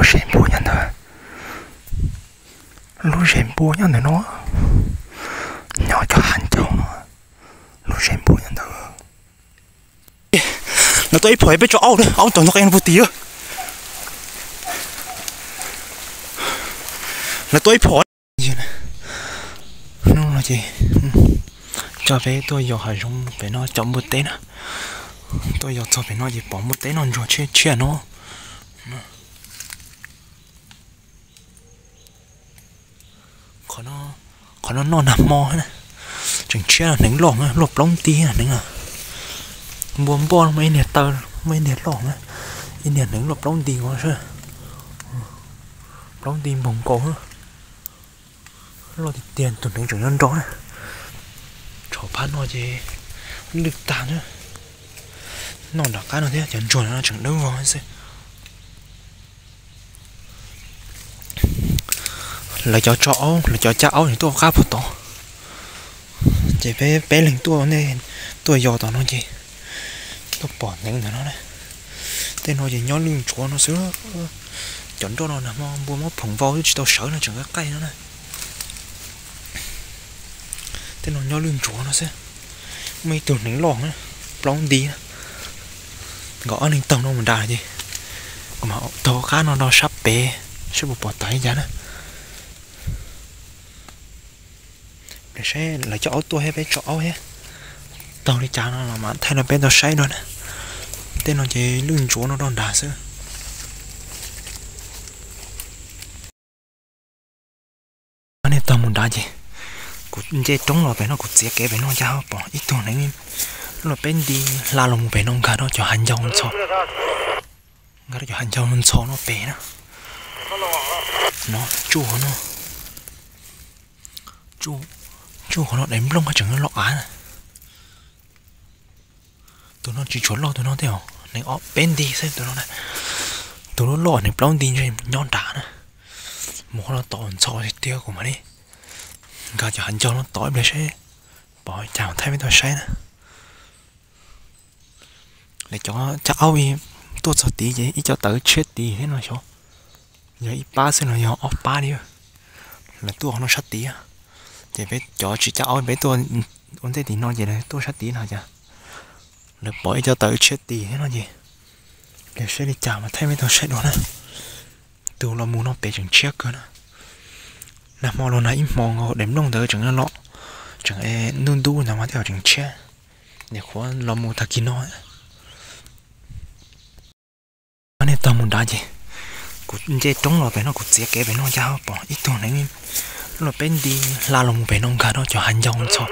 Zeb npua nyob ntawd, lub zeb npua nyob ntawm no, nyob cov hav ncaug no, lub zeb npua nyob ntawd. Lawv tuaj ib phom peb tso aub, aub tau ntog qe no puag tim. Lawv tuaj ib phom. Hnub no ces coj peb tuaj yos hav zoov pem no cov npua teb na. Tuaj yos txog pem no ces pom npua teb noj ntsuag tshiab tshiab no. Qhov no noj nag hmo na, tseem tshiab, hneev loj, loj plaub nti hneev. Npua npoj muaj ib niag taw, muaj ib niag loj na, ib niag hneev loj plaub nti, plaub nti npaug nkaus. Loj tiag tiag, tus hneev tseem nyob nrog na. Tshov phab no ces lwj tag na. Noj nram qab no thiab, cov ntsuag no tseem dawb vog xwb. Lawv cov tso aub, lawv cov cab aub ces tuaj qab puag tod. Ces peb, peb leeg tuaj, tuaj yos tom no ces tuaj pom hneev ntawm no na. Tej no ces nyob lwj ntsuav no xwb. Cov nroj no nag hmo npua muab phoom vau twb tsis tau sawv no, tseem qaij qaij no na. Tej no nyob lwj ntsuav no xwb. Muaj ib tug hneev loj na, plaub nti na. Nkawd ob leeg taug no mus nrad ces kuv mam taug qab no rau sab pem saib puas pom tas li cas na. Saib lawv coj aub tuaj thiab peb tso aub thiab, taug li cas no los mam thaij rau peb tau saib dua na. Tej no ces lwj ntsuav no rau nrad xwb. Nej taug mus nrad ces kuv nce roob los pem no, kuv txiav kev pem no cas ho pom ib tug hneev loj peb nti hla los mus pem no, nkag rau cov hav ncau ntxhov, nkag rau cov hav ncau ntxhov no pem na. No tsuj qhov no, tsuj qhov no daim nplooj tseem loj av na. Tus no tsis tshua loj, tus no tej zaum hneev ob peb nti xwb tus no na. Tus loj loj hneev plaub nti ntshe nyob nrad na. Mus qhov no tom ntxhov tiag tiag, kuv mam li nkag cov hav ncau no tom ib pliag seb pom cas thaij peb tau saib na. Lawv cov cab aub tuaj txog tid ces ib co tawv tshiab tid thiab no xyov. Yog ib pab xwb no yog ob pab li. Lawv tuaj qhov no sab tid, ces peb cov tsis cab aub peb tuaj ua ntej tim no ces lawv tuaj sab tid no cas lawv pom ib co tawv tshiab tid thiab no ces, pliag seb li cas mas thaij peb tau saib dua na. Tus los mus no pem tseem tshiab kawg na. Nag hmo los nag ib hmo nkaus, daim nplooj ntawd tseem loj, tseem ntub ntub ntawd mas tej zaum tseem tshiab. Nyuam qhuav los mus tag kis no. Nej taug mus nrad ces kuv nce roob los pem no, kuv txiav kev pem no cas ho pom ib tug hneev loj peb nti hla los mus pem no, nkag rau cov hav ncau ntxhov,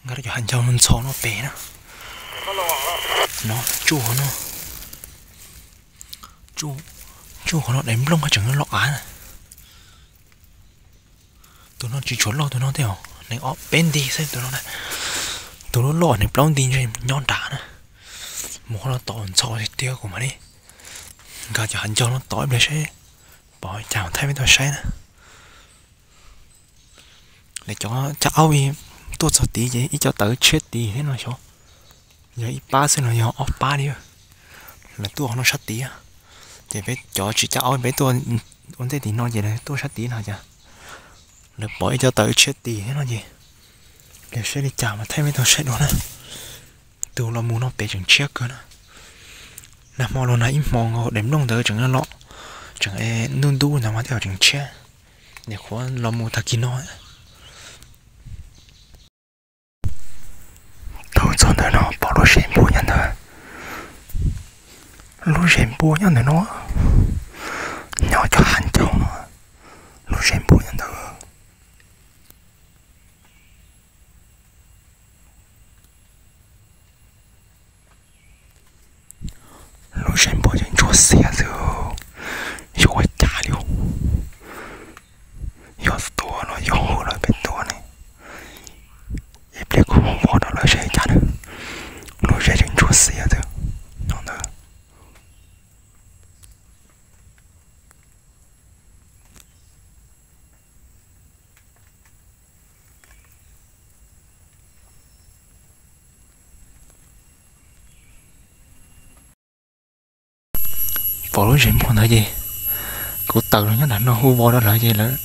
nkag rau cov hav ncau ntxhov no pem na. No tsuj qhov no, tsuj qhov no daim nplooj tseem loj av na. Tus no tsis tshua loj, tus no tej zaum hneev ob peb nti xwb tus no na. Tus loj loj hneev plaub nti ntshe nyob nrad na. Mus qhov no tom ntxhov tiag tiag, kuv mam li nkag cov hav ncau no tom ib pliag seb pom cas thaij peb tau saib na. Lawv cov cab aub tuaj txog tid ces ib co tawv tshiab tid thiab no xyov. Yog ib pab xwb no yog ob pab li. Lawv tuaj qhov no sab tid, ces peb cov tsis cab aub peb tuaj ua ntej tim no ces lawv tuaj sab tid no cas lawv pom ib co tawv tshiab tid thiab no ces, pliag seb li cas mas thaij peb tau saib dua na. Tus los mus no pem tseem tshiab kawg na. Nag hmo los nag ib hmo nkaus, daim nplooj ntawd tseem loj, tseem ntub ntub ntawd mas tej zaum tseem tshiab. Nyuam qhuav los mus tag kis no. Taug txog ntawm no pom lub zeb npua nyob ntawd. Lub zeb npua nyob ntawm no, nyob cov hav ncaug no, lub zeb npua nyob ntawd. Lub zeb npua ces ntsuag xiav xwb, yog ua cas li. Yog tua los yog hwm los peb tua ne. Ib pliag kuv mus vov rau lawv seb cas na. Lub zeb ces ntsuag xiav xwb, nyob ntawd. Pom lub zes npua ntawd ces kuv tawm los nyob nram no hu vos rau lawv ces lawv,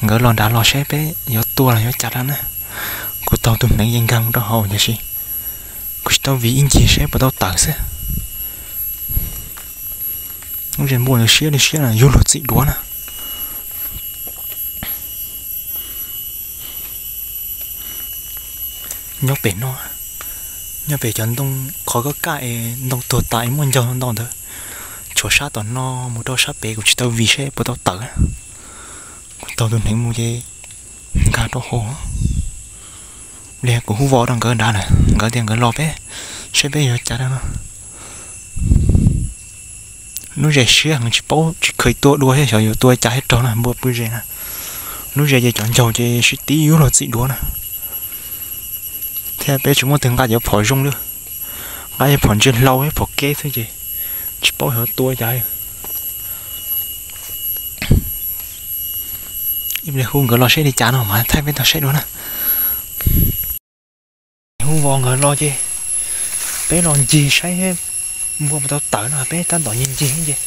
nkawd los nrad los saib peb yuav tua los yuav cas rau na. Kuv taug tus hneev ces nkag mus rau hauv tiam sis kuv tsis tau vij ib ncig saib puas tau tawm xwb. Lub zes npua ntawd siab li siab no, yug luag txim duav na. Nyob pem no, nyob pem cov ntoo qhov kaj kaj es ntoo tuag tas es muaj ncaug ntau ntawd, tshuav sab tom no mus rau sab pem kuv tsis tau vij saib puas tau tawm. Kuv taug tus hneev mus ces nkag rau hauv li kuv hu vos rau nkawd nrad lawm, nkawd tias nkawd los peb saib peb yuav cas rau no. Lub zes siab heev tsis paub tsis kheev tua dua thiab xyov yuav tua cas thiab raug na, npua pw zes na. Lub zes ces cov ncaug ces sib tib yug luag txim duav na. Thiab peb tsis muaj twg nqa cov phom zoo li, nqa cov phom ntsia hlau thiab phom keb xwb ces tsis paub xyov tua cas. Ib pliag hu nkawd los saib li cas no mas thaij peb tau saib dua na. Hu vos nkawd los ces peb los ncig saib npua puas tau tawm no, peb tab tom ncig ncig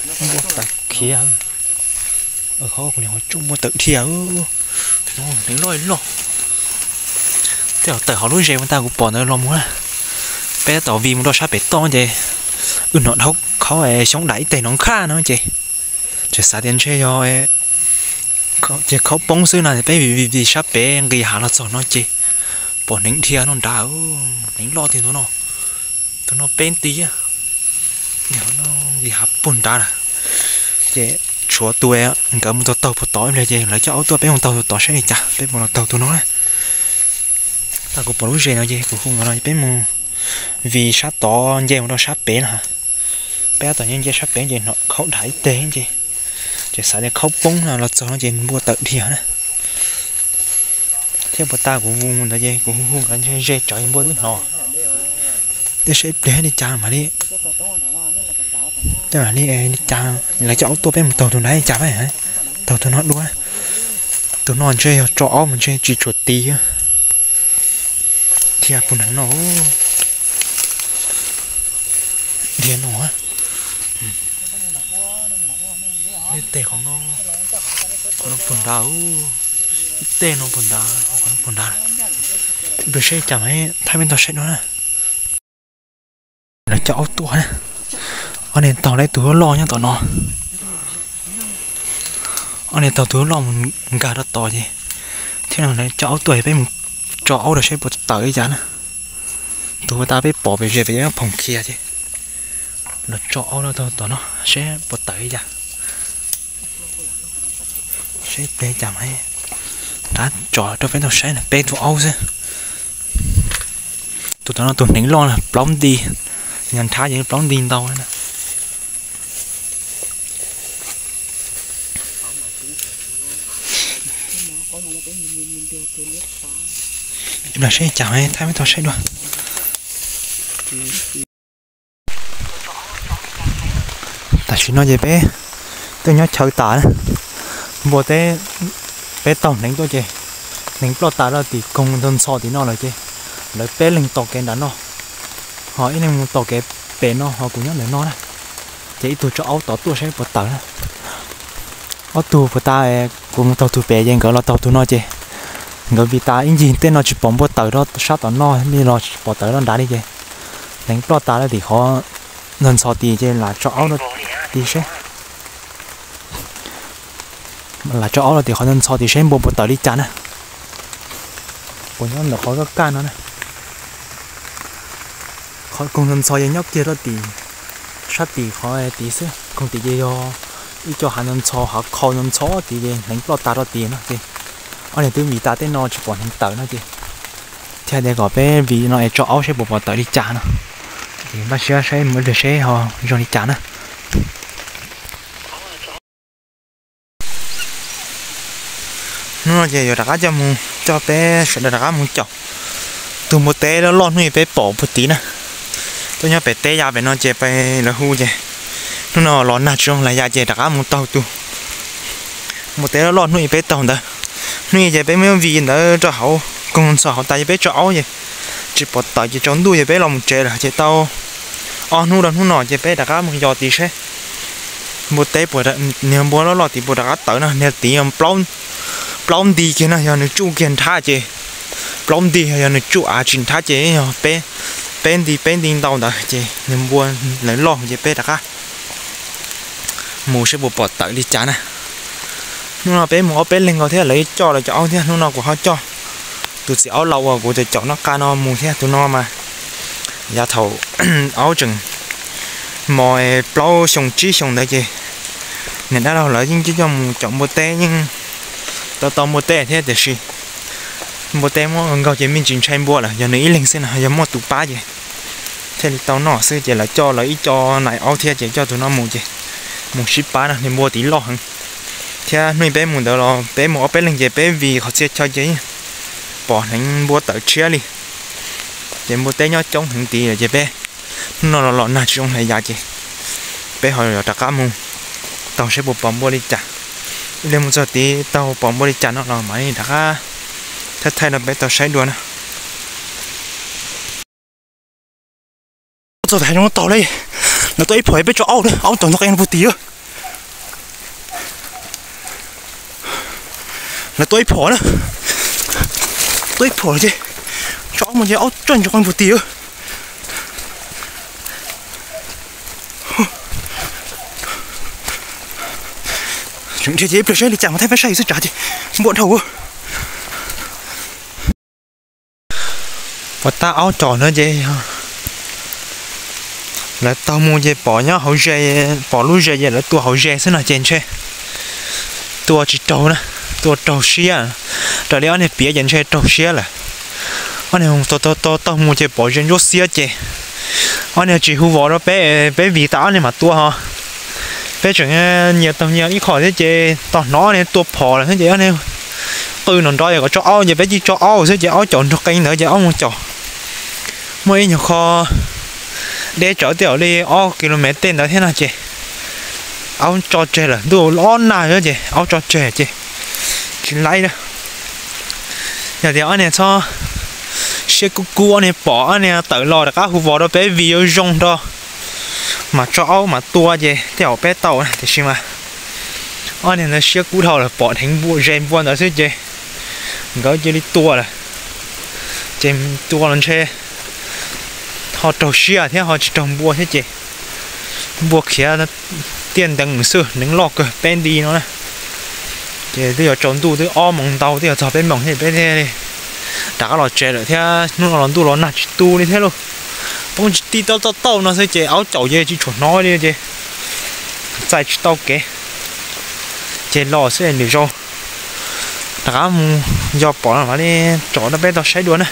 ces npua tawm khiav. Qhov kuv niam qhov tsuj npua tawm dhia. Hneev loj loj. Tej zaum tawm hauv lub zes ua ntag kuv pom ntawd los mus na. Peb tab tom vij mus rau sab pem toj ces wb hnov dhau khaub xyoob dam ib teg hnov nkhaj no ces tseem xav tias ntshe yog ces khaub poob xwb no, peb vij vij vij sab pem nqis hav los txog no ces pom hneev dhia no nrad. Hneev loj tiag tus no, tus no peb nti, nqis hav puag nrad lawm. Ces tshuav tus nkawd mus taug taug puag tod ib pliag ces lawv coj aub tuaj peb mus taug tus tod saib li cas, peb mus los taug tus no na. Tag kuv pom lub zes no ces kuv hu nkawd los peb mus vij sab tod nce mus rau sab pem no. Peb tab tom nce nce sab pem ces hnov khaub dam ib teg ces, ces xav tias khaub poob no los txog no ces npua tawm dhia na. Thiab puag ta kuv mus ntawd ces kuv hu hu nkawd ntshe ze tsawv npua twb hnov. Twb saib ib pliag li cas mam li, tej mam li li cas lawv coj aub tuaj peb mus taug tus nrad li cas, taug tus no dua. Tus no ntshe yog tso aub mas ntshe tsis tshua tis thiab puag nram no. Dhia no, tej qhov no, qhov no puag nrad, ib teg no puag nrad, qhov no puag nrad. Ib pliag saib cas mas thaij peb tau saib dua na. Lawv coj aub tuaj na, ob niag taug lawv tus loj loj nyob tom no. Ob niag taug tus loj mus nkag rau tod ces thiab no lawv coj aub tuaj peb mus tso aub rau saib puas tawm li cas na. Tus puag ta peb pom pem zes pem yob phoom khiav ces lawv tso aub rau tom no saib puas tawm li cas. Saib pliag cas mas rov tso rau peb tau saib na, peb tus aub xwb. Tus tom no tus hneev loj na plaub nti, yog nrhab ces plaub nti ntau na. Ib los saib cas mas thaij peb tau saib dua. Tam sim no ces peb twb nyob chaw tas na, npua teb, peb taug hneev tuaj ces hneev ploj tas rau tim koog ntxhov ntxhov tim no lawm ces lawv peb leeg tos kev nram no, ho ib leeg mus tos kev pem no ho kuv nyob ntawm no na. Ces ib tug tso aub tod tuaj saib puas tawm na. Ob tug puag ta kuv mus taug tus pem ces nkawd los taug tus no ces nkawd vij tas ib ncig tej no tsis pom npua tawm rau sab tom no li los tsis pom tawm rau nrad li ces hneev ploj tas rau tim qhov ntxhov ntxhov tid ces lam tso aub rau tid seb, lam tso aub rau tim qhov ntxhov tid seb npua puas tawm li cas na. Puas nyob ntawm qhov kaj kaj no na. Qhov koog ntxhov ntxhov ces nyob kiag rau tim, sab tim qhov tid xwb, koog tid ces yog ib co hav ntxhov ntxhov hav khau ntxhov ntxhov tid ces hneev ploj tas rau tid no ces ob niag twb vij tas tej no tsis pom hneev tawm no ces thiaj tias kom peb vij no es tso aub seb puas pom tawm li cas no. Ces npaj siab saib mus ib pliag seb ho zoo li cas na. Hnub no ces yuav rov qab coj mus, coj peb sawv daws rov qab mus caum tus npua teb loj loj hnub ib peb pom puag tid na. Tuaj nyob pem teb ya pem no ces peb lawv hu ces hnub no los nag tsis zoo las ya ces rov qab mus taug tus npua teb loj loj hnub ib peb taug ntawd. Hnub ib ces peb muab vij ntawd rau hauv koog ntxhov hauv tas ces peb tso aub ces tsis pom tawm ces tsaus ntuj ces peb los mus tsev lawm ces tau ob hnub rau hnub no ces peb rov qab mus yos tid seb Npua teb, niag npua loj loj tid puas rov qab tawm no, niag tid plaub nti kiag no, yog nws tsuj kiag nrhab ces plaub nti, yog nws tsuj av tsis nrhab ces yog peb, peb nti peb nti ntau ntawd ces niag npua lawv loj ces peb rov qab mus saib puas pom tawm li cas na. Hnub no peb mus ob peb leeg nkaus thiab lawv coj lawv cov aub thiab, hnub no kuv ho coj tus txiv aub laus uas kuv caum caum noj qa no mus thiab, tus no mas yav thaum aub tseem mos plaub xyoo tsib xyoo ntawd ces niam dab laug lawv yeej coj coj mus caum npua teb, yeej tau tau npua teb thiab, tiam sis npua teb muab nkaug ces me ntsis ntshai npua lawm, yog nws ib leeg xwb no, yog muaj tus pab ces thiaj li tau noj xwb. Ces lawv coj lawv ib co nais aub thiab ces coj tus no mus ces mus sib pab no, niag npua tid loj heev. Thiab hnub peb mus ntawd los peb mus ob peb leeg ces peb vij qhov txhia chaw ces pom hneev npua tawm tshiab li. Ces npua teb nyob coob heev tid ces peb hnub no los los nag tsis zoo hais yav ces peb ho yuav rov qab mus taug saib puas pom npua li cas. Ib leeg mus txog tid taug pom npua li cas no los mam li rov qab thaij thaij rau peb tau saib dua na. Txog thaij zoo taug li, lawv tua ib phom peb tso aub na, aub tau nrog qe puag tid. Lawv tua ib phom na, tua ib phom ces tso aub mus ces aub tso nrog qe puag tid. Tseem dhia ces ib pliag saib li cas mas thaij peb saib xwb tsam ces npua dhau. Puas tab aub cov no ces lawv taug mus ces pom nyob hauv ze, pom lub ze ces lawv tua hauv ze xwb no ces ntshe tua tsis raug na, tua raug siab. Raws li ob niag piav ces ntshe raug siab lawm. Ob niag taug taug taug mus ces pom ze ntsuab xiab ces ob niag tsis hu vos rau peb, peb vij tas ob niag mam tua ho. Peb tseem nyias taug nyias ib qho thiab ces tos hnov ob niag tua phom lawm thiab ces ob niag qw nrov nrov kom tso aub ces peb cia li tso aub xwb ces aub caum nrog qe ntawd ces aub mus caum. Muaj ib nyuag qho deb tsawv tej zaum li ob ki lo mev tej ntawd thiab no ces aub tso tseg lawm, ntuj los nag xwb ces aub tso tseg ces tsis laib na. Yog tias ob niag txhob siab kub kub, ob niag pom ob niag tawm los rov qab hu vos rau peb vij yuav zoo nrho mas tso aub mas tua ces tej zaum peb tau na, tiam sis mas ob niag ntawd siab kub dhau lawm, pom dheev npua ze npua ntawd xwb ces nkawd cia li tua lawm. Ces tua los ntshe ho raug siab thiab ho tsis raug npua thiab ces npua khiav tiaj ntees xwb, neev loj kawg peb nti no na. Ces twb yuav tsaus ntuj twb ob moos ntau twb yuav txog peb moos thiab peb thiaj li rov qab los tsev lawm thiab hnub no los ntuj los nag tsis tu li thiab lauj. Poob tsis tij tau tauj tauj no xwb ces aub caum ces tsis tshua hnov li ces txais tsis tau kev ces los xwb, lwm zaus rov qab mus yog pom no mam li tsom rau peb tau saib dua na.